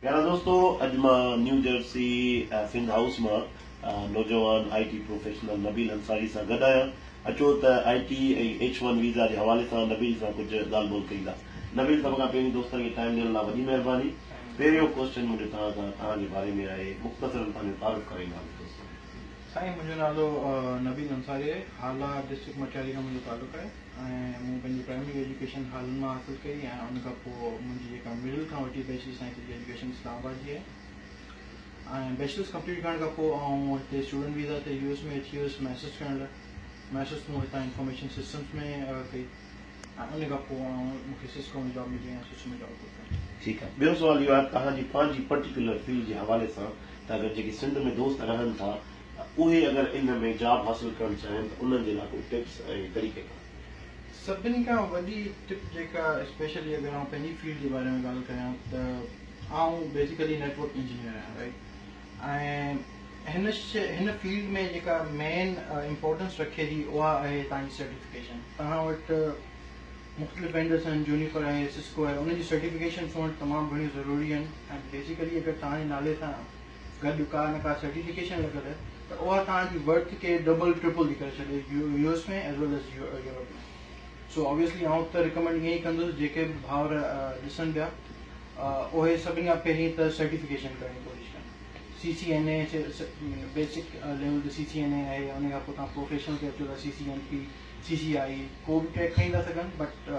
پيارا دوستو اڄ مان نيو جرسي سنڌ هائوس مان نوجوان آئي ٽي پروفيشنل نبيل انصاري سان گڏ آهيان اچو ته آئي ٽي ۽ ايڇ ون ويزا جي حوالي سان نبيل سان ڪجهه ڳالهه ٻولهه ڪيون ٿا. نبيل سڀ کان پهرين دوستن کي ٽائيم ڏيڻ لاء وڏي مهرباني. پهريون ڪوسچن منهنجو توهان کان توهان جي باري ۾ آهي مختصرن پنهنجو تعارف ڪرائيندا هلو دوستن کي. سائين منهنجو نالو نبيل انصاري آهي هالا ڊسٽرڪٽ مٽياري کان منهنجو تعلق آهي. ۽ مون پنهنجي پرائمري ايجوڪيشن هالن مان حاصل ڪئي ۽ ان کان پوء منهنجي جيڪا مڊل کان وٺي بيچلرس تائين سڄي ايجوڪيشن اسلام آباد جي آهي ۽ بيچلرس ڪمپليٽ ڪرڻ کان پوء آئون هتي اسٽوڊنٽ ويزا تي يو ايس ۾ اچي ويس ماسٽرس ڪرڻ لاء. ماسٽرس مون هتان انفارميشن سسٽمس ۾ ڪئي ۽ ان کان پوء آئون مون کي سسڪو ۾ جاب ملي ۽ سسڪو ۾ جاب ٿو ڪيان. ٺيڪ آهي. ٻيو سوال اهو آهي ته توهان جي پنهنجي پرٽيڪيولر فيلڊ جي حوالي سان ته اگر جيڪي سنڌ ۾ دوست رهن ٿا ته اهي اگر ان ۾ جاب حاصل ڪرڻ چاهين ته انهن جي لاء ڪو ٽپس ۽ طريقه ڪار. سڀني کان وڏي ٽپ جيڪا اسپيشلي اگر آئون پنهنجي فيلڊ جي باري ۾ ڳالهه ڪريان ته آئون بيسيڪلي نيٽورڪ انجنيئر آهيان رائيٽ ۽ هن شي هن فيلڊ ۾ جيڪا مين امپورٽنس رکي ٿي اها آهي توهان جي سرٽيفڪيشن. توهان وٽ مختلف وينڊرس آهن جونيپر آهي سسڪو آهي انهن جي سرٽيفڪيشنس هئڻ تمام گهڻيون ضروري آهن ۽ بيسيڪلي اگر توهان جي نالي سان گڏ ڪا نه ڪا سرٽيفڪيشن لڳل آهي ته اها توهان جي ورٿ کي ڊبل ٽرپل ٿي ڪري ڇڏي U S ۾ as well as Europe ۾ so obviously آئون ته رڪمينڊ ائين ئي ڪندس جيڪي به ڀائر ڏسن پيا اهي سڀني کان پهرين ته سرٽيفڪيشن ڪرڻ جي ڪوشش ڪن C C N A basic level تي سي سي اين اي آهي ان کان پوء توهان پروفيشنل تي اچو ٿا C C N P C C I ڪو به ٽريڪ کڻي ٿا سگهن بٽ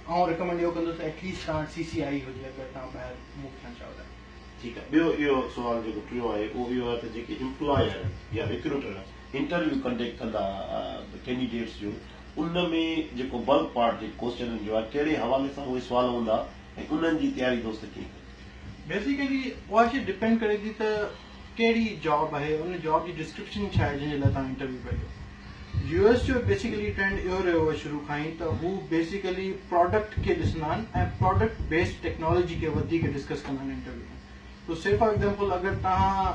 آئون رڪمينڊ اهو ڪندس ته ايٽليسٽ توهان سي سي آئي هجي اگر توهان ٻاهر موو ٿيڻ چاهيو ٿا. ٺيڪ آهي ٻيو اهو سوال جيڪو ٽيون آهي اهو اهو آهي ته جيڪي امپلائر يا ريڪروٽر انٽرويو ڪنڊڪٽ ڪندا ڪينڊيڊيٽس جو ان ۾ جيڪو بلڪ پارٽ جيڪو ڪوسچنن جو آهي ڪهڙي حوالي سان اهي سوال هوندا ۽ انهن جي تياري دوست ڪيئن ڪن. بيسيڪلي اها شي ڊپينڊ ڪري ٿي ته ڪهڙي جاب آهي ان جاب جي ڊسڪرپشن ڇا آهي جنهن جي لاء توهان انٽرويو پيا ڏيو. يو ايس جو بيسيڪلي ٽرينڊ اهو رهيو آهي شروع کان ئي ته هو بيسيڪلي پراڊڪٽ کي ڏسندا آهن ۽ پراڊڪٽ بيسڊ ٽيڪنالاجي کي وڌيڪ ڊسڪس ڪندا آهن interview ۾ so C for example اگر توهان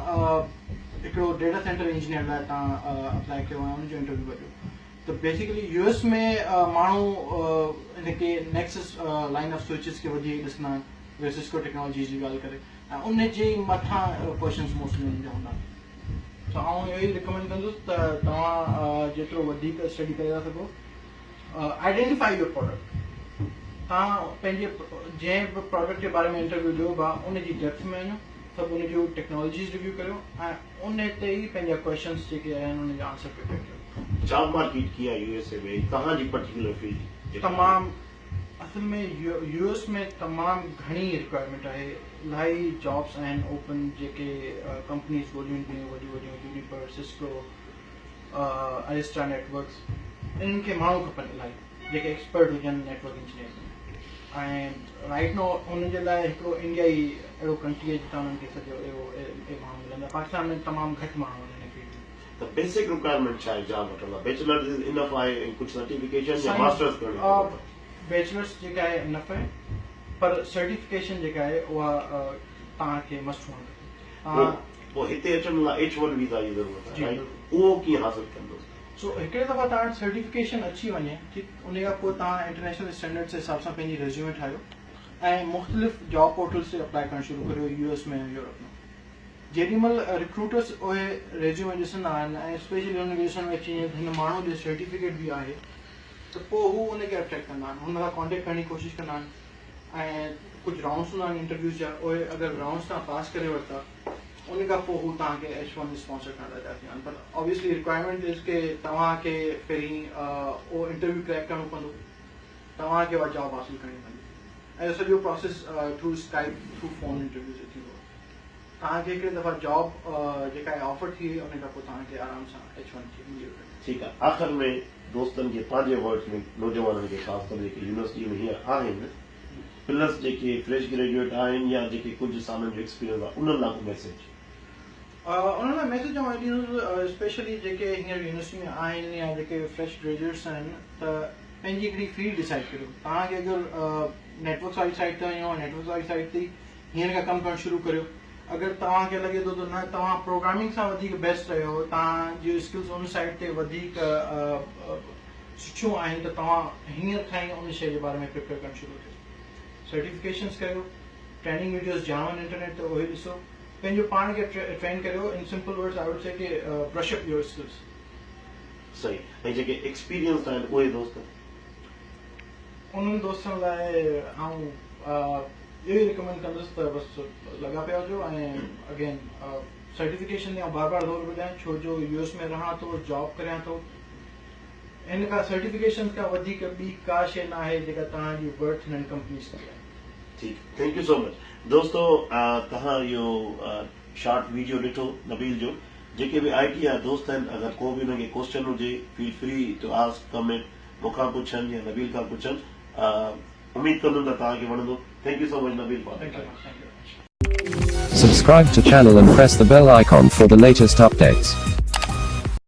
هڪڙو ڊيٽا سينٽر انجنيئر لاء توهان اپلائي ڪيو ۽ ان جو انٽرويو پيا ڏيو ته بيسيڪلي يو ايس ۾ ماڻهو ان کي نيڪسس لائن آف سوئچز کي وڌيڪ ڏسندا آهن اگر سسڪو ٽيڪنالاجي جي ڳالهه ڪري ۽ ان جي مٿان ڪوئسچنس موسٽلي انهن جا هوندا آهن. سو آئون اهو ئي ريڪمينڊ ڪندس ته توهان جيترو وڌيڪ اسٽڊي ڪري ٿا سگهو آئيڊينٽيفائي your product توهان پنهنجي جنهن به پراڊڪٽ جي باري ۾ انٽرويو ڏيو ڀا ان جي ڊيپٿ ۾ وڃو سڀ ان جون ٽيڪنالاجيز ريويو ڪريو ۽ ان تي ئي پنهنجا ڪويشنس جيڪي آهن ان جا آنسر پريپيئر ڪريو. جاب مارڪيٽ ڪيئن آهي يو ايس اي ۾ توهان جي پرٽيڪيولر فيلڊ جي جيڪا آهي. تمام اصل ۾ يو ايس ۾ تمام گهڻي رڪوائرمينٽ آهي الاهي جابس آهن اوپن جيڪي ڪمپنيز ڳولين پيون وڏيون وڏيون جونيپر سسڪو ارسٽا نيٽورڪس انهن کي ماڻهو کپن الاهي جيڪي ايڪسپرٽ هجن نيٽورڪ انجنيئرنگ ۾ ۽ رائٽ نو انهن جي لاء هڪڙو انڊيا ئي اهڙو ڪنٽري آهي جتان انهن کي سڄو اهو ماڻهو ملندا پاڪستان ۾ تمام گهٽ ماڻهو آهن هن فيلڊ ۾. ته بيسڪ رڪوائرمينٽ ڇا آهي جاب وٺڻ لاء بيچلرز از انف آهي ۽ ڪجهه سرٽيفڪيشن يا ماسٽرز ڪرڻ جي ضرورت آهي. بيچلرز جيڪا آهي انف آهي پر سرٽيفڪيشن جيڪا آهي اها توهان کي مسٽ هئڻ کپي. پوء هتي اچڻ لاء ايڇ ون ويزا جي ضرورت آهي رائيٽ اهو ڪيئن حاصل ڪن دوست. سو هڪڙي دفعا توهان وٽ سرٽيفڪيشن اچي وڃي ٺيڪ ان کان پوء توهان انٽرنيشنل اسٽينڊرڊز جي حساب سان پنهنجي ريزيومي ٺاهيو ۽ مختلف جاب پورٽلز تي اپلائي ڪرڻ شروع ڪريو يو ايس ۾ ۽ يورپ ۾. جيڏي مھل ريڪروٽرس اھي ريزيومي ڏسندا آھن ۽ اسپيشلي انھن کي ڏسڻ ۾ اچي وڃي ته ھن ماڻھو ڏي سرٽيفڪيٽ به آھي ته پوء ھو ان کي اٽريڪٽ ڪندا آھن ھن سان ڪانٽيڪٽ ڪرڻ جي ڪوشش ڪندا آھن ۽ ڪجھ رائونڊس ھوندا آھن انٽرويوز جا اھي اگر رائونڊس توھان پاس ڪري ورتا ان کان پوء ھو توھان کي ايڇ ون اسپانسر ڪرڻ لاء تيار ٿيندا آھن پر آبويسلي رڪوائرمينٽ از ڪي توھان کي پھرين اھو انٽرويو ڪريڪ ڪرڻو پوندو توھان کي اھا جاب حاصل ڪرڻي پوندي ۽ اھو سڄو process through Skype through phone interviews ٿيندو آھي. توهان کي هڪڙي دفعا جاب جيڪا آهي آفر ٿي وئي ان کان پوء توهان کي آرام سان ايڇ ون ٿي ملي ويندي. ٺيڪ آهي آخر ۾ دوستن کي پنهنجي ورڊز ۾ نوجوانن کي خاص طور جيڪي يونيورسٽي ۾ هينئر آهن پلس جيڪي فريش گريجوئيٽ آهن يا جيڪي ڪجهه سالن جو ايڪسپيرينس آهي انهن لاء ڪو ميسيج. انهن لاء ميسيج آئون ڏيندس اسپيشلي جيڪي هينئر يونيورسٽي ۾ آهن يا جيڪي فريش گريجوئيٽس آهن ته پنهنجي هڪڙي فيلڊ ڊسائيڊ ڪريو توهان کي اگر نيٽورڪس واري سائيڊ تي وڃڻو آهي نيٽورڪس واري سائيڊ تي هينئر کان ڪم ڪرڻ شروع ڪريو. اگر توهان کي لڳي ٿو ته نه توهان پروگرامنگ سان وڌيڪ بيسٽ آهيو، توهان جون اسڪلز ان سائيڊ تي وڌيڪ سٺيون آهن ته توهان هينئر کان ئي ان شيء جي باري ۾ پريپيئر ڪرڻ شروع ڪريو. سرٽيفڪيشنز ڪريو ٽريننگ وڊيوز جام آهن انٽرنيٽ تي اهي ڏسو. پنهنجو پاڻ کي ٽرين ڪريو in simple words I would say K brush up your skills. صحيح ۽ جيڪي ايڪسپيرينسڊ آهن اهي دوست؟ انهن دوستن لاء آئون اهو ئي ريڪمينڊ ڪندس ته بس لڳا پيا هجو ۽ اگين سرٽيفڪيشن تي آئون بار بار زور پيو ڏيان ڇو جو يو ايس ۾ رهان ٿو جاب ڪريان ٿو ان کان سرٽيفڪيشن کان وڌيڪ ٻي ڪا شيء ناهي جيڪا توهان جي ورٿ هنن ڪمپنيز کي آهي. ٺيڪ thank you سو مچ دوستو توهان اهو شارٽ ويڊيو ڏٺو نبيل جو جيڪي به آئي ٽي جا دوست آهن اگر ڪو به انهن کي ڪوسچن هجي feel free to ask comment مون کان پڇن يا نبيل کان پڇن اميد ڪندم ته توهان کي وڻندو thank you so much Nabeel for thank you thank you. Subscribe to channel and press the bell icon for the latest updates.